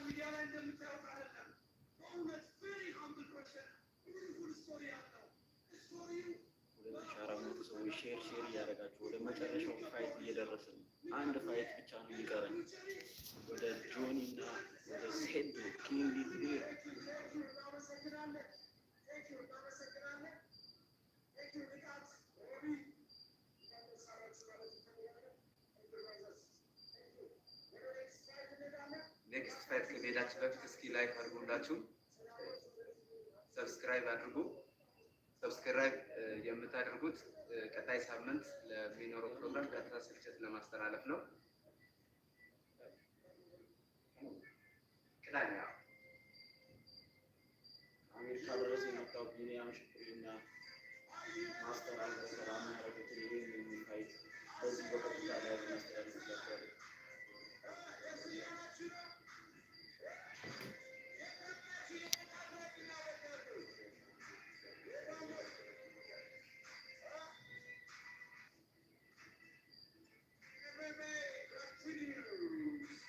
ሚዲያ ላይ እንደምታዩት አይደለም። በእውነት very humble person፣ beautiful story ያለው story ው። 2400 ሰዎች share share እያደረጋችሁ ወደ መጨረሻው fight እየደረስን ነው። አንድ fight ብቻ ነው የሚቀረን። ወደ ጆኒ እና ወደ ሴዶ ኪንግ is here። እናመሰግናለን። Thank you፣ እናመሰግናለን። Thank you ንቃት ሮቢ፣ እንኳን ማለት እንፈልጋለን። Thank you brothers፣ thank you። ወደ next fight እንሄዳለን። Next fight ከመሄዳችን በፊት እስኪ like አድርጉላችሁ፣ subscribe አድርጉ። Subscribe የምታደርጉት ቀጣይ ሳምንት ለሚኖረው ፕሮግራም ቀጥታ ስርጭት ለማስተላለፍ ነው። ቅዳሜ። አሜሪካ ድረስ የመጣው ቢኒያም ሽኩሪ እና ማስተር አልበሰራ የሚያደርጉትን ይህን fight በዚህ በቀጥታ ላይ እናስተላልፍላቸዋለን። MMA continues.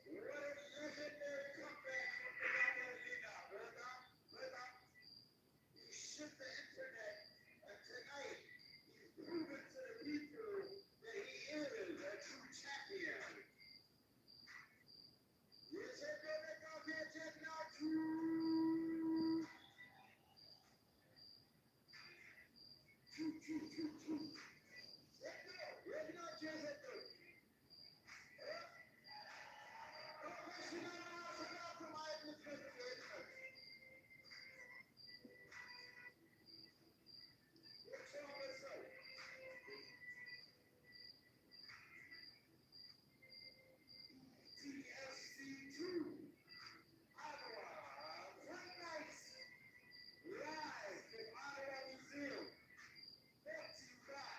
What a legendary comeback from Lina. በጣም በጣም he shook the internet, and tonight he's proven to the people that he is a true champion. የሴዶ ደጋፊ ጀግናችሁ ቹ ቹ ቹ ቹ ሴዶ የት ናችሁ? የሴዶ professional ሰራቱ ማየት የምትፈልጉ የት ናችሁ? የሰው አንበሳው ETFC 2 Ottawa Fight Nights live from Ottawa Museum. Brought to you by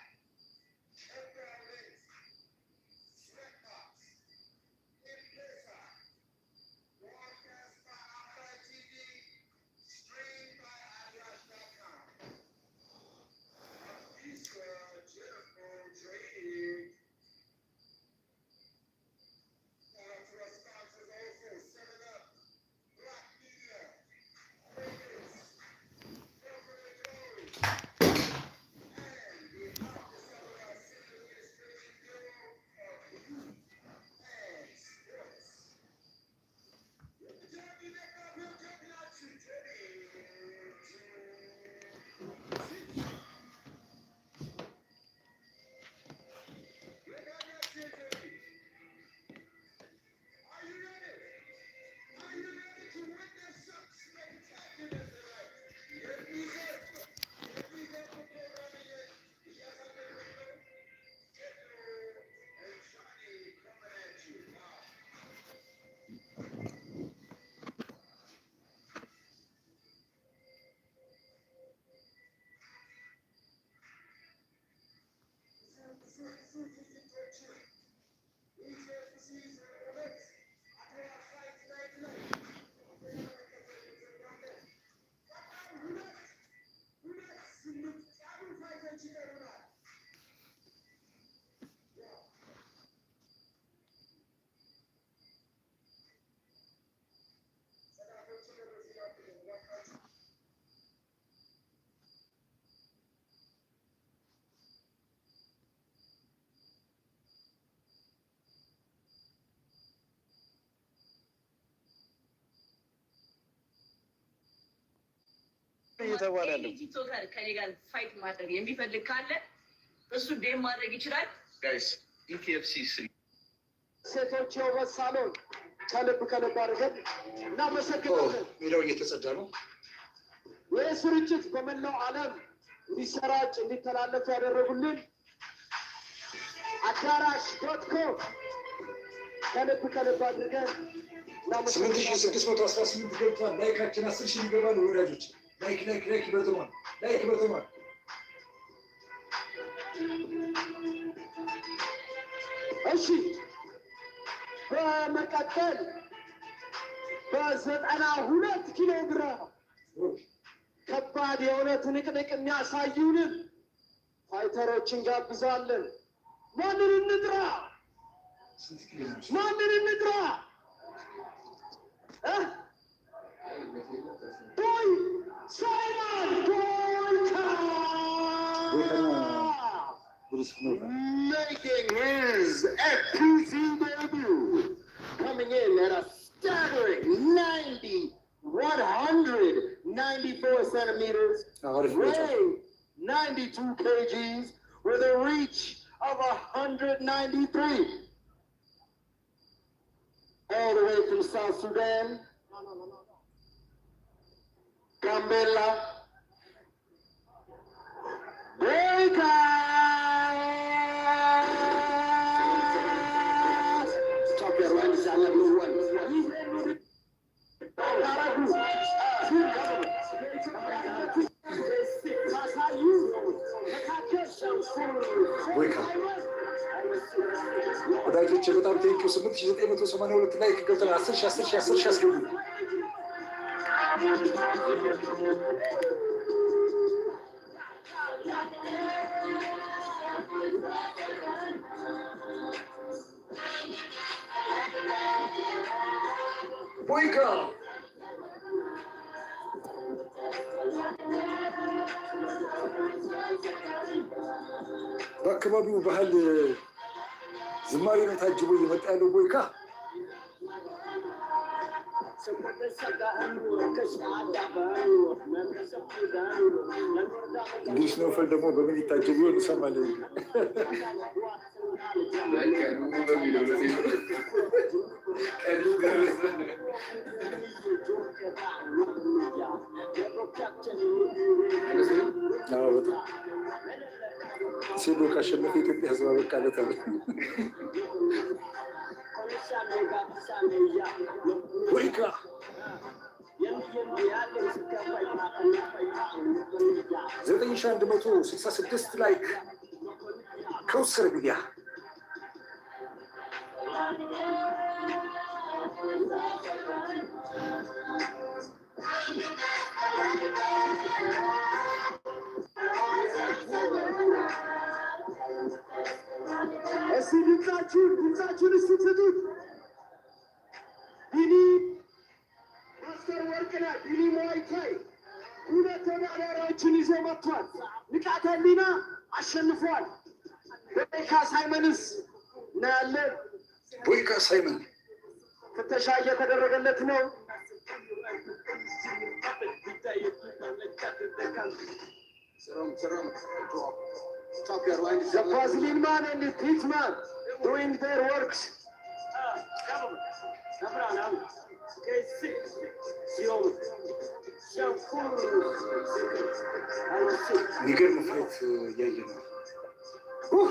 Edgar Links, Sweatbox, M-Pesa, broadcast by Outside TV, streamed by iWatch.com. Lisa Jennifer Trading. Shout out to our sponsors also, 7 Up, Black Media, Vegas, Corporate Clothes, and the Office of our Civil Administration Bureau of Youth and Sports. የጀርኒ ደጋፊው ጀግናችን ጆኒ ሲቲ የዳኛችን ጆኒ። Are you ready? Are you ready to witness something spectacular tonight? የሚገርም የሚገርም ፕሮግራም እያሳለፍን ነው። ሴዶ and Johnny coming at you now. ብዙ ትዕይንቶችን ETFC 02 አድዋ Fight Night ላይ እየተመለከትን እንገኛለን። ቀጣይ ሁለት ሁለት ስምንት ያሉ fight ኦች ይቀሩናል። ያ ሰዳፎችን ወደዚህ ላኩልን እባካችሁ። እየተባለ ያለው TikToker ከኔ ጋር fight ማድረግ የሚፈልግ ካለ እሱ DM ማድረግ ይችላል። Guys, ETFC 3. ሴቶች የውበት ሳሎን ከልብ ከልብ አድርገን እናመሰግናለን። ሜዳው እየተጸዳ ነው። ይህ ስርጭት በመላው ዓለም እንዲሰራጭ እንዲተላለፍ ያደረጉልን አዳራሽ.com ከልብ ከልብ አድርገን ስምንት ሺህ እናመሰግናለን። 618 ገብቷል። Like ኣችን 10,000 ሊገባ ነው ወዳጆች። Like, like, like በትኗል። Like በትኗል። እሺ፣ በመቀጠል በ92 ኪሎ ግራም ከባድ የሆነ ትንቅንቅ የሚያሳዩንን fighter ኦች እንጋብዛለን። ማንን እንጥራ? ስንት ኪሎ ነው? ማንን እንጥራ? እ? ቦይ ሳይመን ቦይካ። ቦይካና ብሩስ ነው። Making his FPC debut, coming in at a staggering 90, 194 centimeters, አሪፍ ነው። weighing 92 kgs, with a reach of 193. All the way from South Sudan, Gambela, Boyka! Stop your hands, I love you one. ቦይካ ወዳጆች በጣም thank you። 8982 like ገብተናል። 10,000፣ 10,000፣ 10,000 አስገቡ። ቦይካ። በአካባቢው ባህል ዝማሬ ነው ታጅቦ እየመጣ ያለው ቦይካ። እንግዲህ ስኖፈል ደግሞ በምን ይታጀብ ይሆን? እንሰማለን። ቀኑ በሚለው ነው። ቀኑ ደረሰ። አዎ፣ በጣም ሴዶ ካሸነፈ የኢትዮጵያ ሕዝብ አበቃለት አለ። ቦይካ። 9166 like ከውስር ሚዲያ። እስቲ ድምፃችሁን እስቲ ስጡት። ቢኒ ማስተር ወርቅነህ ቢኒ Muay Thai ሁለት ተወዳዳሪዎችን ይዞ መጥቷል። ንቃተ ህሊና አሸንፏል። ቦይካ ሳይመንስ እናያለን። ቦይካ ሳይመን። ፍተሻ እየተደረገለት ነው። The Vaseline man and the teeth man doing their works. የሚገርም fight እያየ ነው። ኡህ!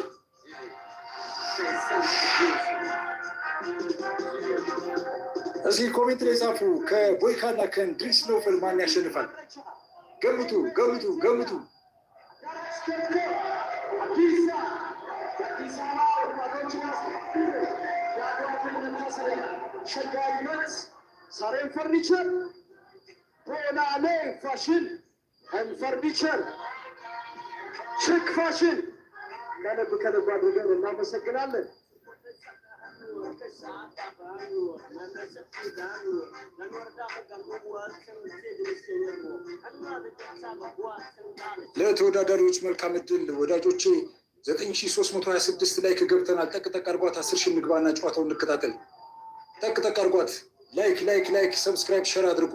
እስኪ comment ላይ ጻፉ። ከቦይካ እና ከእንድሪስ ኖፈል ማን ያሸንፋል? ገምቱ፣ ገምቱ፣ ገምቱ። አዲስ አበባ ወጣቶችን የአድዋ ድል መታሰቢያ፣ ሸጋ event፣ ሳሬም ፈርኒቸር፣ ቦላሌ Fashion and Furniture፣ ችክ ፋሽን ከልብ ከልብ አድርገን እናመሰግናለን። ለተወዳዳሪዎች መልካም እድል ወዳጆቼ። 9326 like ገብተናል። ጠቅጠቅ አርጓት። 10,000 እንግባና ጨዋታውን እንከታተል። ጠቅጠቅ አርጓት። Like, like, like፣ subscribe፣ share አድርጉ።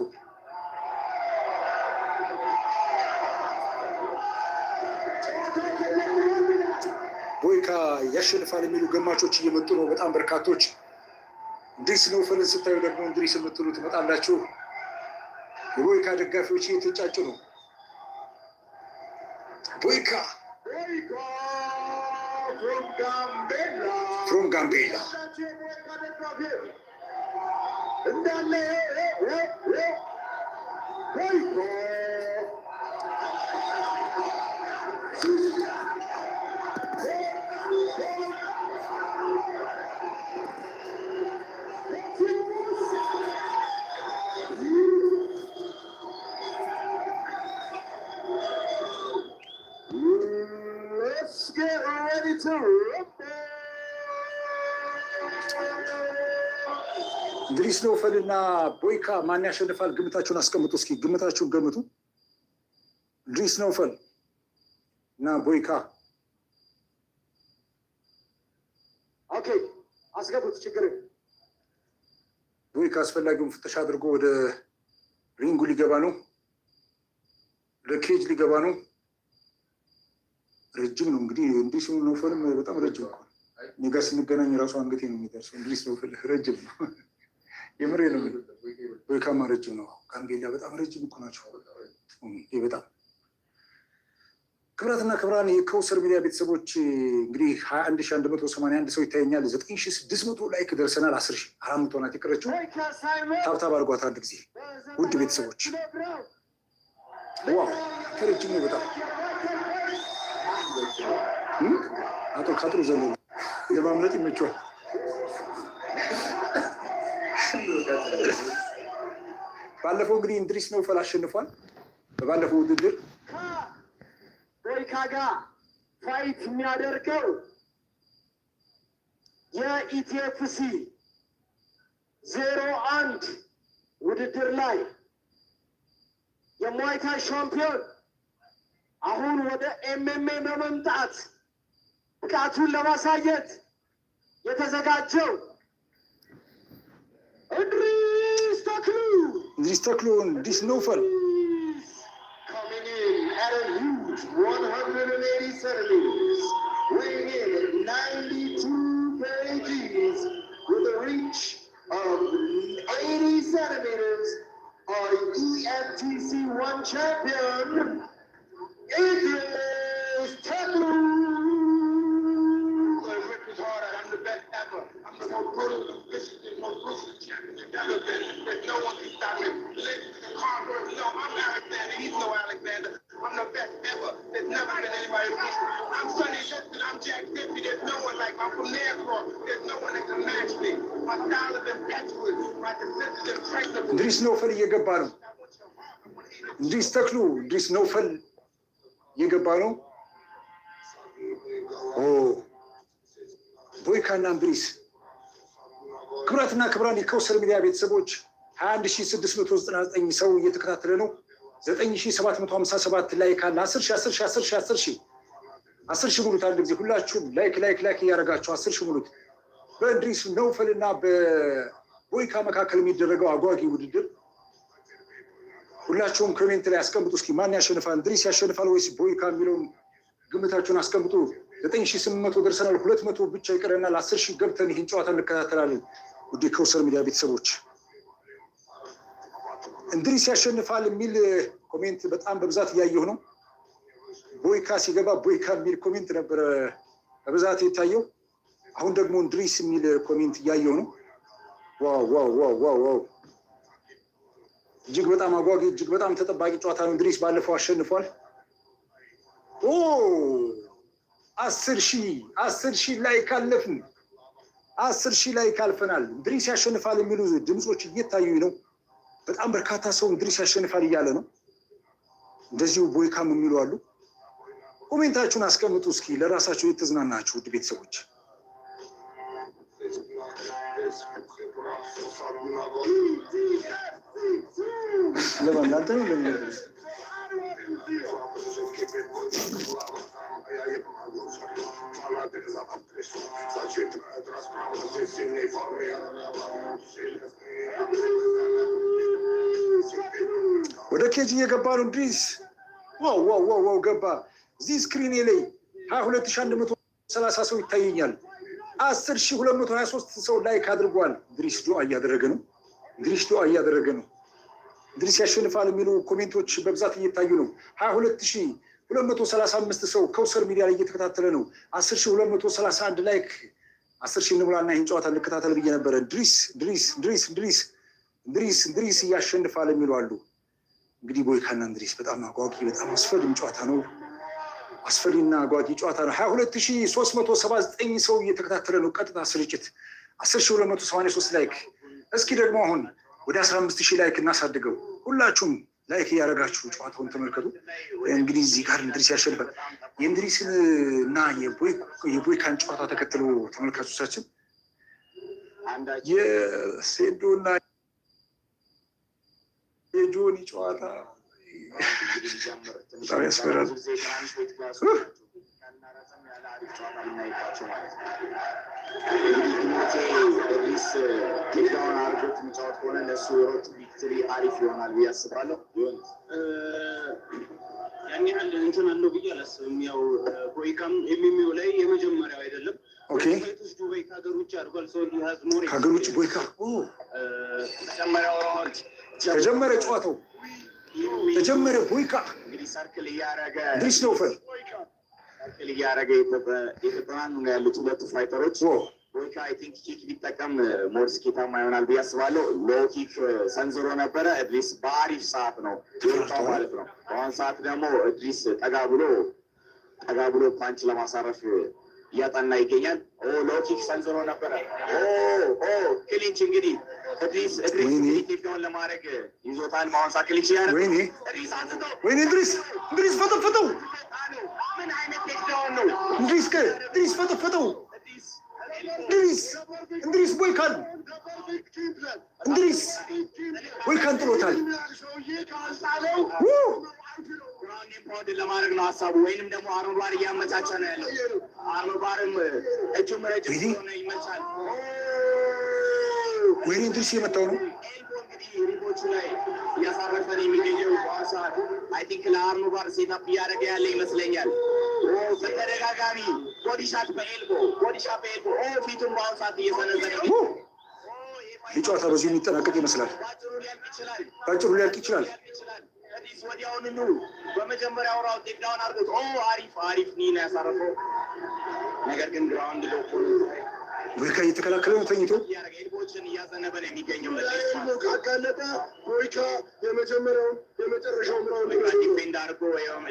ቦይካ ያሸንፋል የሚሉ ገማቾች እየመጡ ነው። በጣም በርካቶች። እንድሪስ ነውፈልን ስታዩ ደግሞ እንድሪስ የምትሉ ትመጣላችሁ። የቦይካ ደጋፊዎች እየተንጫጩ ነው። ቦይካ from ጋምቤላ። እንዳለ ቦይካ። Let's get ready to rumble. እንድሪስ ነውፈልና ቦይካ ማን ያሸንፋል? ግምታችሁን አስቀምጡ እስኪ፣ ግምታችሁን ገምቱ። እንድሪስ ነውፈል እና ቦይካ። Okay፣ አስገቡት፣ ችግር ቦይካ አስፈላጊውን ፍተሻ አድርጎ ወደ ring ኡ ሊገባ ነው፣ ወደ cage ሊገባ ነው። ረጅም ነው እንግዲህ፣ እንድሪስ ነውፈልም በጣም ረጅም እኮ ነው። እኔ ጋር ስንገናኝ ራሱ አንገቴ ነው የሚደርሰው። እንድሪስ ነውፈል ረጅም ነው፣ የምሬ ነው። ቦይካማ ረጅም ነው። ጋምቤላ በጣም ረጅም እኮ ናቸው። ይህ በጣም ክብራትና ክብራን የከውሰር ሚዲያ ቤተሰቦች፣ እንግዲህ 21,181 ሰው ይታየኛል። 9600 like ደርሰናል። 10,400 ናት የቀረችው። Tap tap አድርጓት አንድ ጊዜ ውድ ቤተሰቦች። Wow፣ ረጅም ነው በጣም። አቶ ካጥሩ ዘሎ ለማምለጥ ይመቸዋል። ባለፈው እንግዲህ እንድሪስ ነውፈል አሸንፏል። በባለፈው ውድድር ቦይካ ጋር fight የሚያደርገው የ ETFC 01 ውድድር ላይ የ Muay Thai ሻምፒዮን፣ አሁን ወደ MMA በመምጣት ብቃቱን ለማሳየት የተዘጋጀው እንድሪስ ተክሉ። እንድሪስ ተክሉ፣ እንድሪስ ነውፈል። Coming in at a huge 180 centimeters, weighing in at 92 kgs with a reach of 80 centimeters, our EFTC 1 champion, Idris Teklu. I ripped his heart out. I'm the best ever. I'm the most brutal, vicious, and most ruthless champion there's ever been. There's no one can stop me. Listen, Conqueror, no, I'm Alexander. He's no Alexander. I'm the best ever. There's never been anybody who beats me. I'm Sonny Liston. I'm Jack Dempsey. There's no one like me. I'm from Nairclaw. There's no one that can match me. My style is impetuous. My defense is impregnable. እንድሪስ ነውፈል እየገባ ነው። I want your heart. I want to eat it. እንድሪስ ተክሉ፣ እንድሪስ ነውፈል እየገባ ነው። ኦ፣ ቦይካና እንድሪስ። ክቡራትና ክቡራን የከውሰር ሚዲያ ቤተሰቦች፣ 21,699 ሰው እየተከታተለ ነው። 9757 like አለ። 10 ሺህ፣ 10 ሺህ፣ 10 ሺህ፣ 10 ሺህ፣ 10 ሺህ ሙሉት። አንድ ጊዜ ሁላችሁም like like like እያደረጋችሁ 10,000 ሙሉት። በእንድሪስ ነውፈልና በቦይካ መካከል የሚደረገው አጓጊ ውድድር፣ ሁላችሁም comment ላይ አስቀምጡ እስኪ፣ ማን ያሸንፋል? እንድሪስ ያሸንፋል ወይስ ቦይካ የሚለውን ግምታችሁን አስቀምጡ። 9800 ደርሰናል። 200 ብቻ ይቀረናል። 10,000 ገብተን ይህን ጨዋታ እንከታተላለን። ውድ የከውሰር ሚዲያ ቤተሰቦች፣ እንድሪስ ያሸንፋል የሚል comment በጣም በብዛት እያየሁ ነው። ቦይካ ሲገባ ቦይካ የሚል comment ነበረ በብዛት የታየው። አሁን ደግሞ እንድሪስ የሚል comment እያየሁ ነው። Wow, wow, wow, wow, wow! እጅግ በጣም አጓጊ፣ እጅግ በጣም ተጠባቂ ጨዋታ ነው። እንድሪስ ባለፈው አሸንፏል። ኦ፣ 10,000፣ 10,000 like አለፍን። 10,000 like አልፈናል። እንድሪስ ያሸንፋል የሚሉ ድምፆች እየታዩኝ ነው። በጣም በርካታ ሰው እንድሪስ ያሸንፋል እያለ ነው። እንደዚሁ ቦይካም የሚሉ አሉ። Comment ኣችሁን አስቀምጡ እስኪ፣ ለራሳችሁ የተዝናናችሁ ውድ ቤተሰቦች። ለማን? ለአንተ ነው? ለምን? ወደ cage እየገባ ነው እንድሪስ። Wow, wow, wow, wow! ገባ። እዚህ screen ኤ ላይ 22,130 ሰው ይታየኛል። 10,223 ሰው like አድርጓል። እንድሪስ ዱዓ እያደረገ ነው። እንድሪስ ዱዓ እያደረገ ነው። እንድሪስ ያሸንፋል የሚሉ comment ኦች በብዛት እየታዩ ነው። 22,235 ሰው ከውሰር ሚዲያ ላይ እየተከታተለ ነው። 10,231 like። 10,000 እንሙላና ይህን ጨዋታ እንከታተል ብዬ ነበረ። እንድሪስ፣ እንድሪስ፣ እንድሪስ፣ እንድሪስ፣ እንድሪስ፣ እንድሪስ እያሸንፋል የሚሉ አሉ። እንግዲህ ቦይካና እንድሪስ በጣም አጓጊ፣ በጣም አስፈሪም ጨዋታ ነው። አስፈሪና አጓጊ ጨዋታ ነው። 22,379 ሰው እየተከታተለ ነው። ቀጥታ ስርጭት 10,283 like። እስኪ ደግሞ አሁን ወደ 15,000 like እናሳድገው። ሁላችሁም like እያደረጋችሁ ጨዋታውን ተመልከቱ። እንግዲህ እዚህ ጋር እንድሪስ ያሸንፋል። የእንድሪስን እና የቦይካን ጨዋታ ተከትሎ ተመልካቾቻችን የሴዶ እና የጆኒ ጨዋታ በጣም ያስፈራል። ብዙ ጊዜ ትናንሽ weight class ኦች ናቸው እና ረዘም ያለ አሪፍ ጨዋታ የምናይባቸው ማለት ነው። እንግዲህ ግምቴ እድሪስ takedown አድርጎት የሚጫወት ከሆነ ለእሱ road to victory አሪፍ ይሆናል ብዬ አስባለሁ። ይሆን ያን ያህል እንትን አለው ብዬ አላስብም። ያው ቦይካም MMA ው ላይ የመጀመሪያው አይደለም። Fight ኦች ዱባይ ከሀገር ውጭ አድርጓል። So he has more ከሀገር ውጭ ቦይካ መጀመሪያው round ተጀመረ፣ ጨዋታው ተጀመረ። ቦይካ እንግዲህ circle እያደረገ እንድሪስ ነውፈል Circle እያደረገ የተጠናኑ ነው ያሉት ሁለቱ fighter ኦች። ቦይካ I think kick ቢጠቀም more ስኬታማ ይሆናል ብዬ አስባለሁ። Low kick ሰንዝሮ ነበረ። እድሪስ በአሪፍ ሰዓት ነው የወጣው ማለት ነው። በአሁን ሰዓት ደግሞ እድሪስ ጠጋ ብሎ ጠጋ ብሎ punch ለማሳረፍ እያጠና ይገኛል። Low kick ሰንዝሮ ነበረ። Clinch እንግዲህ እድሪስ እንግዲህ takedown ለማድረግ ይዞታል። በአሁን ሰዓት clinch እያደረገ ወይኔ እድሪስ አንስቶ ወይኔ፣ እንድሪስ፣ እንድሪስ ፈጠፈጠው። ምን አይነት takedown ነው? እንድሪስ ፈጠፈጠው። እንድሪስ፣ እንድሪስ ቦይካን፣ እንድሪስ ቦይካን ጥሎታል። Ground pound ለማድረግ ነው ሀሳቡ፣ ወይንም ደግሞ armbar እያመቻቸ ነው ያለው። Armbar ም እጁም ረጅም ስለሆነ ይመቻል። ወይኔ፣ እንድሪስ እየመታው ነው። Elbow እንግዲህ rib ኦቹ ላይ እያሳረፈ ነው የሚገኘው። በአሁኑ ሰዓት I think ለ armbar setup እያደረገ ያለ ይመስለኛል። በተደጋጋሚ body shot በ elbow፣ body shot በ elbow፣ ፊቱን በአሁኑ ሰዓት እየሰነዘረ ይህ ጨዋታ በዚሁ የሚጠናቀቅ ይመስላል። በአጭሩ ሊያልቅ ይችላል። በአጭሩ ሊያልቅ ይችላል። እድሪስ ወዲያውኑ በመጀመሪያው round takedown አድርጎት አሪፍ አሪፍ knee ነው ያሳረፈው። ነገር ግን ground low ቦይካ እየተከላከለ ነው ተኝቶ። እያደረገ elbow ኦችን እያዘነበ ነው የሚገኘው። ካጋለጠ ቦይካ የመጀመሪያውን የመጨረሻውን round defend አድርጎ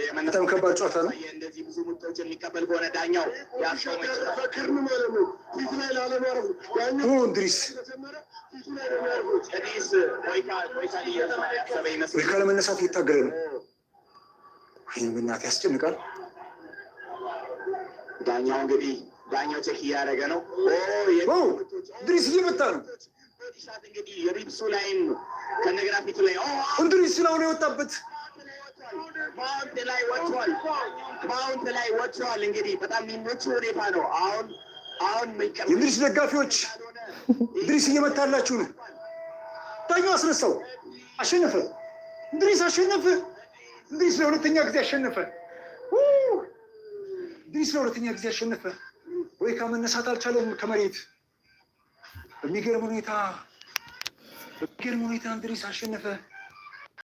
የመነሳት በጣም ከባድ ጨዋታ ነው። እንደዚህ ብዙ ምቶችን የሚቀበል ከሆነ ዳኛው ያስቆመው ይችላል። በክርን ማለት ነው። ፊት ላይ ላለማረፍ ያኛው እንድሪስ ተጀመረ ፊቱ ላይ ነው የሚያርፈው። እድሪስ ቦይካ እያሰበ ይመስላል። ቦይካ ለመነሳት እየታገለ ነው። ወይኔ በእናትህ ያስጨንቃል። ዳኛው እንግዲህ ዳኛው check እያደረገ ነው። እንድሪስ እየመታ ነው። Body shot እንግዲህ ribs ኡ ላይም ከነገራ ፊቱ ላይ እንድሪስ ነው የወጣበት። Mount ላይ ወጥቷል። Mount ላይ ወጥቷል። እንግዲህ በጣም የሚመቹ ሁኔታ ነው። አሁን አሁን የእንድሪስ ደጋፊዎች እንድሪስ እየመታላችሁ ነው። ዳኛው አስነሳው። አሸነፈ። እንድሪስ አሸነፈ። እንድሪስ ለሁለተኛ ጊዜ አሸነፈ። እንድሪስ ለሁለተኛ ጊዜ አሸነፈ። ቦይካ መነሳት አልቻለም ከመሬት። በሚገርም ሁኔታ፣ በሚገርም ሁኔታ እንድሪስ አሸነፈ።